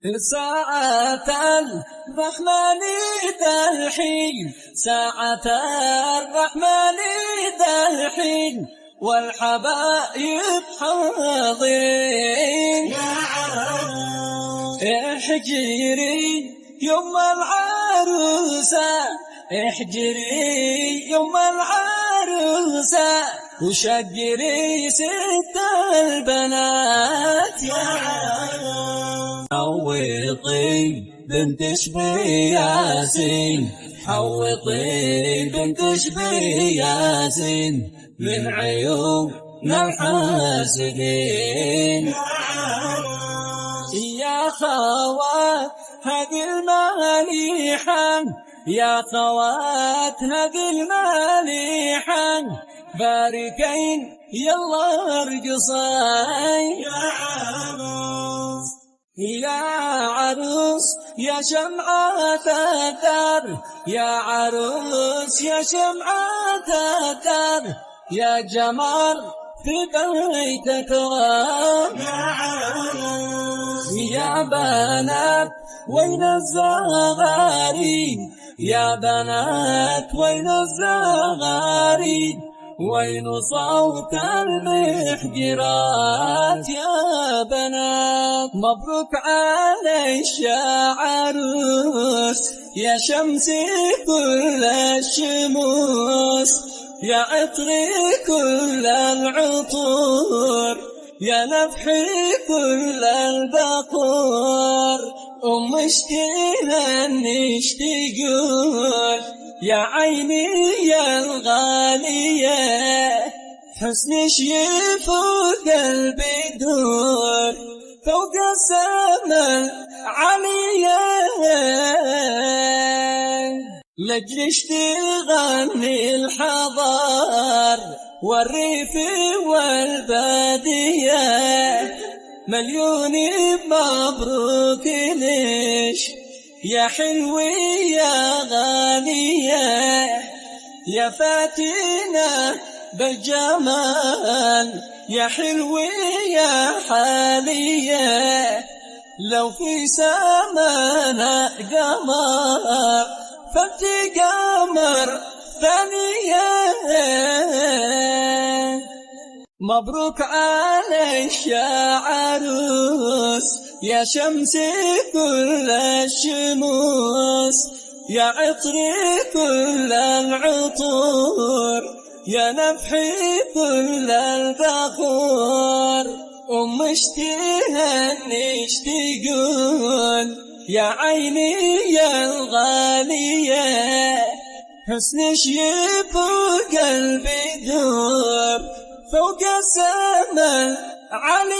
ساعة الرحمن ذا الحين، ساعة الرحمن ذا الحين، والحبايب حاضرين. يا عروس احجري يوم العروسة، احجري يوم العروسة، وشجري ست البنات. يا عروس حوطي بنت شبياسين، حوطي بنت شبياسين، من عيون الحاسدين. يا عروس يا خوات هذه المليحة، يا خوات هذه المليحة، باركين يلا ارقصين. يا عروس يا عروس يا شمعة الدار، يا عروس يا شمعة الدار، يا جمال في بيتك غار. يا عروس يا بنات وين الزغاريد، يا بنات وين الزغاريد، وين صوت المحجرات. يا بنات مبروك عليش يا عروس، يا شمس كل الشموس، يا عطري كل العطور، يا نفحي كل البقور. أم اشتهني تقول يا عيني يا الغالية، حسنش يفوق البدور، فوق السما العالية. لجلش تغني الحضار والريف والبادية، مليون مبروك ليش يا حلوي يا غالية، يا فاتنة بالجمال، يا حلوي يا حالية، لو في سمانا قمر فانت قمر ثانية. مبروك عليش يا عروس، يا شمس كل الشموس، يا عطري كل العطور، يا نفحي كل البخور. أم اشتهني تقول يا عيني يا الغالية، حسنش يفوق البدور، فوق السما العالية.